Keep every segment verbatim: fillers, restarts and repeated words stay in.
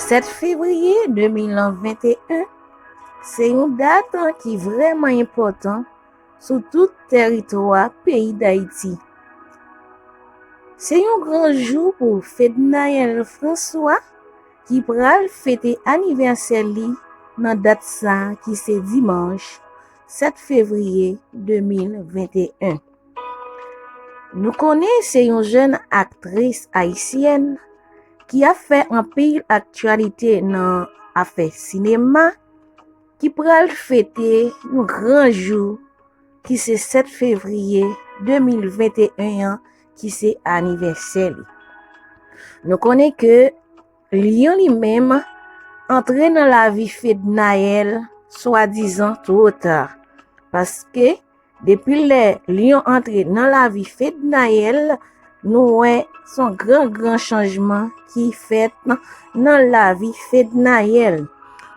Sèt fevriye de mil venteyen se yon dat ki vrèman enpòtan sou tout tèritwa peyi Dayiti. Se yon gran jou pou Fednaelle François ki pral fete anivèsè li nan dat sa a ki se dimanch sèt fevriye de mil venteyen. Nou konnen se yon jèn aktris ayisyèn ki ap fè anpil aktyalite nan afè sinema, ki pral fete yon gran jou ki se sèt fevriye de mil venteyen an, ki se anivèsè li. Nou konnen ke Lyon li menm antre nan lavi Fednaelle swadizan twò ta. Paske depi lè Lyon antre nan lavi Fednaelle, nou wè se yon gran, gran chanjman ki fèt nan lavi Fednaelle.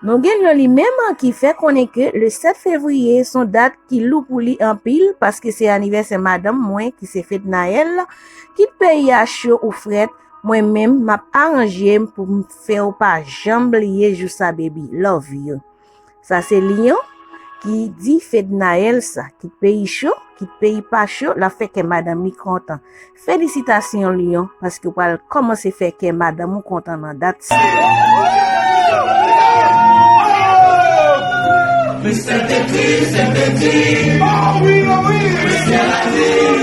Nou gen Lyon li menm ki fè konnen ke le sèt fevriye se yon dat ki lou pou li anpil, paske se anivèsè madanm mwen ki se Fednaelle. Kit peyi a cho ou frèt, mwen menm m ap aranje m pou m fè w pa janm bliye jou sa, baby. Love you. Sa se Lyon ki di Fednaelle sa, kit peyi cho, kit peyi pa cho, l ap fè kè madanm li kontan. Felisitasyon Lyon, paske w pral kòmanse fè kè madanm ou kontan nan dat sa. Mistè Tetris, se Tetris. Oh wi, oh wi. Mistè Lavi.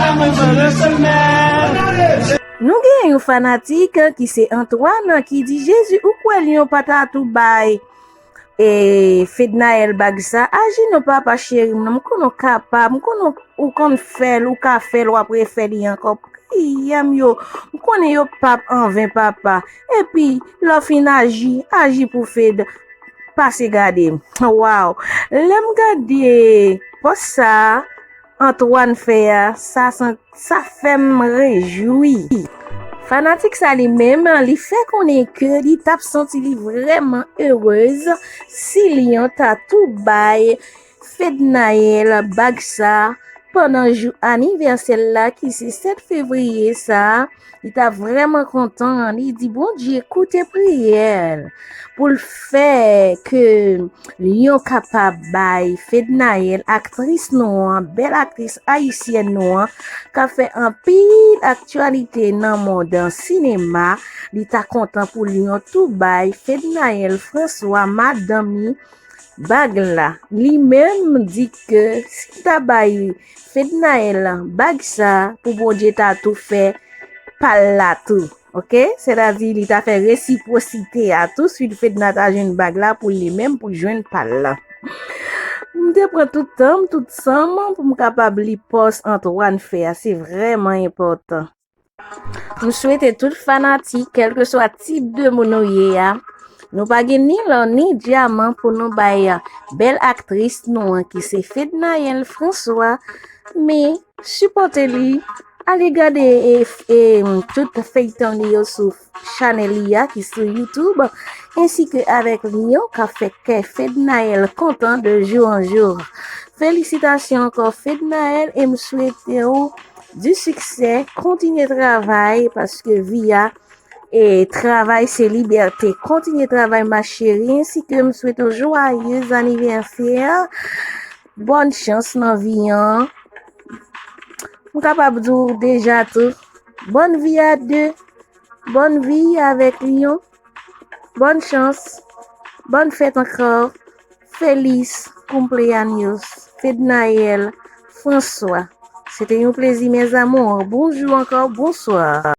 Abòne-toi. Nou gen yon fanatik ki se Antoine ki di, Jezi, ou kwè Lyon pa ta tou bay e Fednaelle bag sa? Aji non papa cheri m nan, m konnen w kapab, m konnen w konn fè l, ou ka fè l, w ap refè li ankò. Priyè m yo, m konnen yo p ap anven papa. Epi lè w fin aji, aji pou Fed. Pase gade. Waw. Lè m gade pòs sa a Antoine fè a, sa san- sa fè m rejwi. Fanatik sa li menm, li fè konnen ke li t ap santi li vrèman erez si Lyon ta tou bay Fednaelle bag sa pandan jou anivèsè l la ki se sèt fevriye sa a. Li ta vrèman kontan, li di Bondye koute priyè l pou l fè ke Lyon kapab bay Fednaelle, aktris nou an, bèl aktris ayisyèn nou an, k ap fè anpil aktyalite nan mond sinema, li ta kontan pou Lyon tou bay Fednaelle François, madanm li, bag la. Li menm di ke si l ta bay Fednaelle bag sa pou Bondye ta tou fè pa l la tou. Oke? Sètadi li ta fè resipwosite a. Touswit Fedna ta jwenn bag la pou li menm, pou l jwenn pa l la. M te pran tout tan m, tout san m pou m kapab li pòs Antoine fè a. Se vrèman enpòtan. M swete tout fanatik, kèlkeswa tip de moun ou ye a, nou pa gen ni lò ni dyaman pou nou bay bèl aktris nou an ki se Fednaelle François, men sipòte li, ale gade e, e, tout feyton li yo sou chanèl li a ki sou YouTube, ensi ke avèk Lyon k ap fè kè Fednaelle kontan de jou an jou. Felisitasyon ankò Fednaelle e m swete w du succès, kontinye travay paske vi a e travay se libète. Kontinye travay ma chérie, ensi ke m swete w joyeux anniversaire. Bòn chans nan vi an. M kapab di w deja tou, bòn vi a de, bòn vi avèk Lyon. Bòn chans, bòn fèt ankò. Feliz cumpleaños, Fednaelle François. Se te yon plezi, mes amours. Bonjou ankò, bonswa.